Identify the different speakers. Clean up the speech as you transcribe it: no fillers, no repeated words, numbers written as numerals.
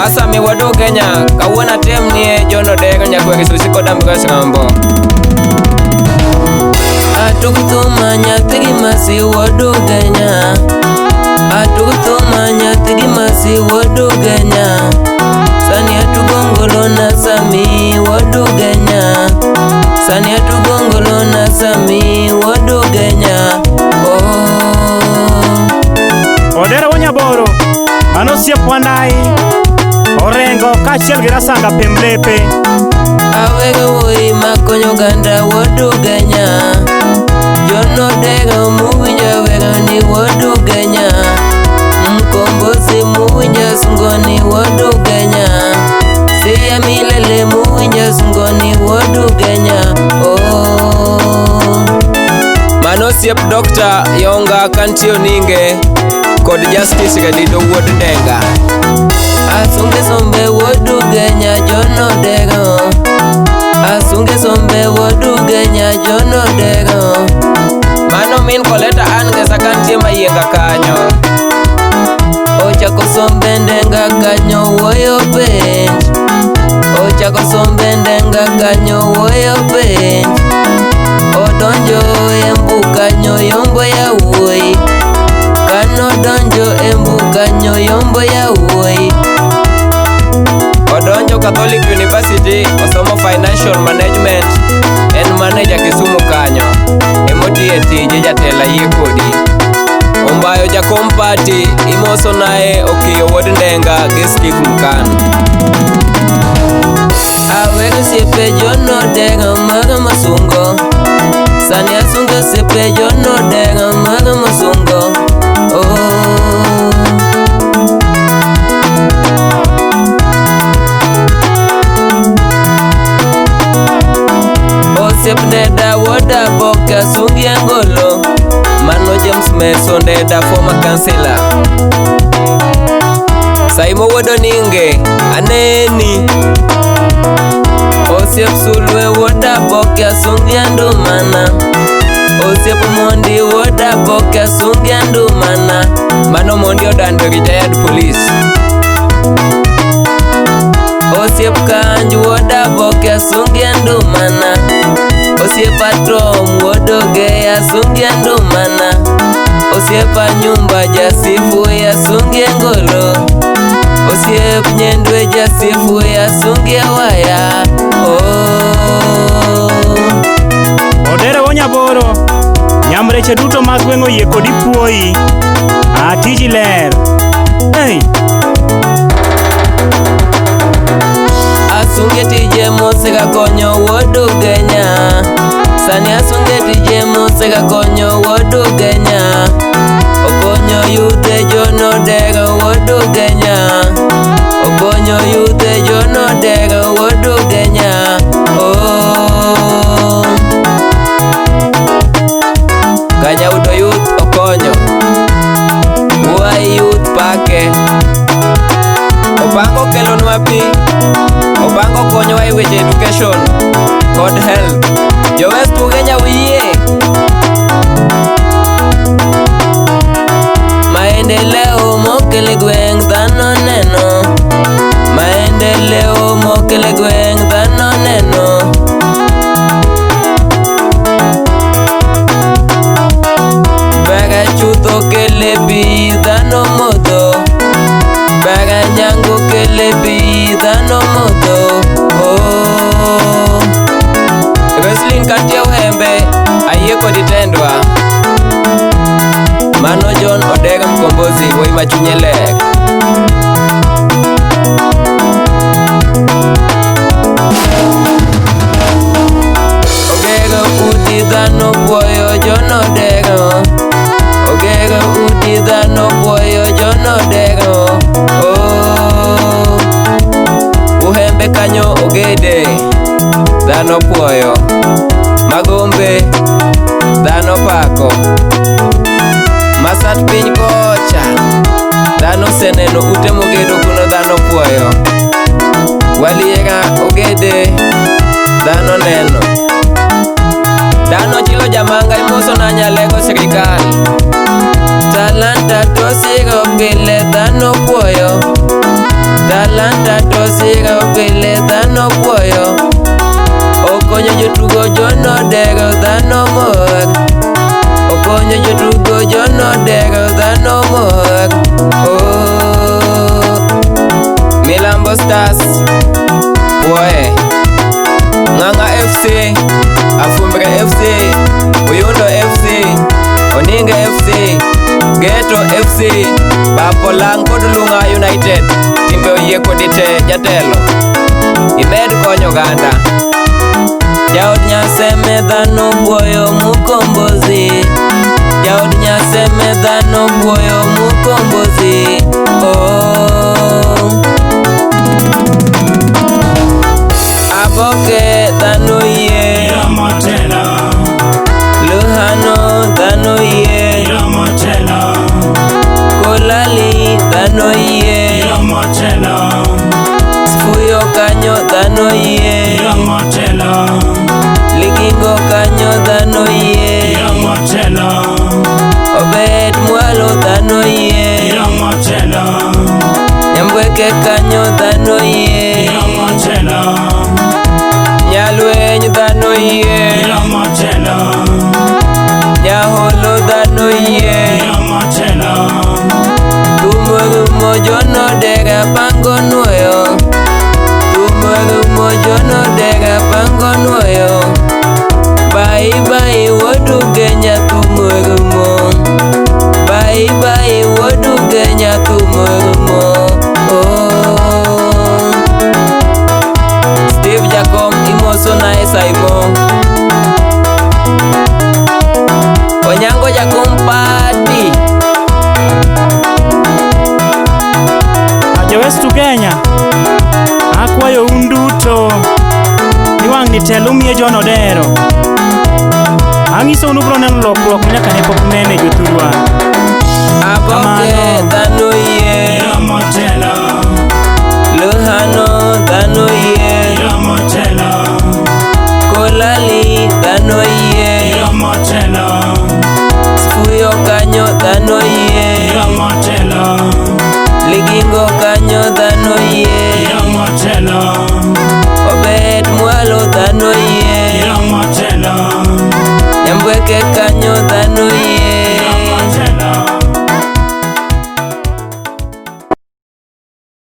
Speaker 1: Asami wuod Ugenya, kawuono atemnie John Odero nyakwar Susi kod Ambrose Rombo.
Speaker 2: Atug thuma nyathi gi masi wuod Ugenya. Atug thuma nyathi gi masi wuod Ugenya. Sani atugo ngolo na Sami wuod Ugenya. Sani atugo ngolo na Sami wuod Ugenya. Oh.
Speaker 3: Odero Wanyaboro, mano osiep Wandai, Orengo kaachiel gi Rasanga Pemlepe.
Speaker 2: Awego wuoyi makonyo oganda wuod Ugenya. John Odero muwinjo awero ni wuod Ugenya. Mkombozi muwinjo sungo ni wuod Ugenya. Siya milele muwinjo sungo ni wuod Ugenya. Oh.
Speaker 1: Mano osiep Dr. Yonga Kantio Ninge kod Justice Redido wuod Ndenga.
Speaker 2: Asunge sombe wuod Ugenya John Odero. Asunge sombe wuod Ugenya John Odero.
Speaker 1: Mano min Koleta Ann Ngesa kantie Mayienga kanyo.
Speaker 2: Ochako sombe Ndenga kanyo wuoyo penj. Ochako sombe Ndenga kanyo wuoyo penj. Odonjo Embu kanyo yombo ya wuoyi. Kanodonjo Embu kanyo yombo ya wuoyi.
Speaker 1: Odonjo Catholic University osomo Financial Management, en manager Kisumu kanyo. Emotiye tije jatelo ayie kodi. Ombayo jakom party imoso naye Okiyo wuod Ndenga gi Steve Mkan.
Speaker 2: Awero osiepe John Odero mago mosungo. Sani asungo osiepe John Odero mago mosungo. Oh. Osiep Ndeda wuod Aboke asungi angolo.
Speaker 1: Mano James Meso Ndeda former councillor. Saimo wuod Oninge aneni.
Speaker 2: Osiep Sulwe wuod Aboke asungi andumana. Osiep Mondi wuod Aboke asungi andumana.
Speaker 1: Mano Mondi odando retired police.
Speaker 2: Osiep Kanj wuod Aboke asungi andumana. Osiep Atrom wuod Ogeya asungi andumana. Osiep Anyumba jasifu asungi ngolo. Osiep Nyendwe jasifu asungi waya. Oh.
Speaker 3: Odero Wanyaboro, nyamreche duto mag gweng' oyie kodi puoyi. Tiji ler. Hey.
Speaker 2: Asunge tije mosega konyo wuod Ugenya. Sani asunge tije mosega konyo wuod Ugenya. Okonyo yudhe John Odero wuod Ugenya. Okonyo yudhe John Odero wuod Ugenya. Oh.
Speaker 1: Kanyaudo youth okonyo. Wuai youth pake. Opango kelonwa pi. Opango konyowa e weche education kod health. Jo West Ugenya uyie.
Speaker 2: Maendeleo mokele gweng' dhano neno. Maendeleo mokele gweng' dhano neno. Bara chutho kele pi dhano modho. Bara nyango kele pi dhano modho. Oh.
Speaker 1: Roslyn kantie Uhembe ayie kodi tendwa. Mano John Odero Mkombozi wuoyi ma chunye ler.
Speaker 2: Ogero udi dhano puoyo John Odero. Ogero udi dhano puoyo John Odero. Oh.
Speaker 1: Uhembe kanyo ogede dhano puoyo. Magombe dhano pako. Masat piny kocha dhano oseneno ute mogedo kuno dhano puoyo. Waliera ogede dhano neno. Dhano chilo jamanga imoso na nyalego sirikal.
Speaker 2: Talanta to siro pile dhano puoyo. Talanta to siro pile dhano puoyo. Okonyo jotugo John Odero dhano mor. Okonyo jotugo John Odero dhano mor. Oh.
Speaker 1: Milambo Stars Puoye Ng'ang'a FC Afumbre FC Uyundo FC Oninga FC Geto FC Bapolang kod Lunga United timbe oyie kodi te jatelo imed konyo oganda.
Speaker 2: Jaod Nyaseme dhano puoyo Mukombozi. Jaod Nyaseme dhano puoyo Mukombozi. Oh. Aboke dhano yie. Luhano dhano yie. Kolali dhano yie. Sfuyo kanyo dhano yie. Ligingo kanyo dhano yie. Obet mwalo dhano yie. Nyambweke kanyo dhano yie.
Speaker 1: Nyalweny dhano yie. Nyaholo dhano yie.
Speaker 2: Thumo rumo John Odera pango nuoyo. Thumo rumo John Odera pango nuoyo. Bye bye wuod Ugenya thumo rumo. Bye bye wuod Ugenya thumo rumo. Oh.
Speaker 1: Steve Jakom imoso nae Saimo. Onyango Jakom party.
Speaker 3: Jo West Ugenya, akwayo un duto ni wang' ni telo umiye John Odero. Ang'isou ni ubiro neno lokruok ma nyaka ne pok unene jothurwa.
Speaker 2: Aboke
Speaker 3: Kamano.
Speaker 2: dhano yie. Luhano dhano yie. Kolali dhano yie. Sfuyo kanyo dhano yie. Ligingo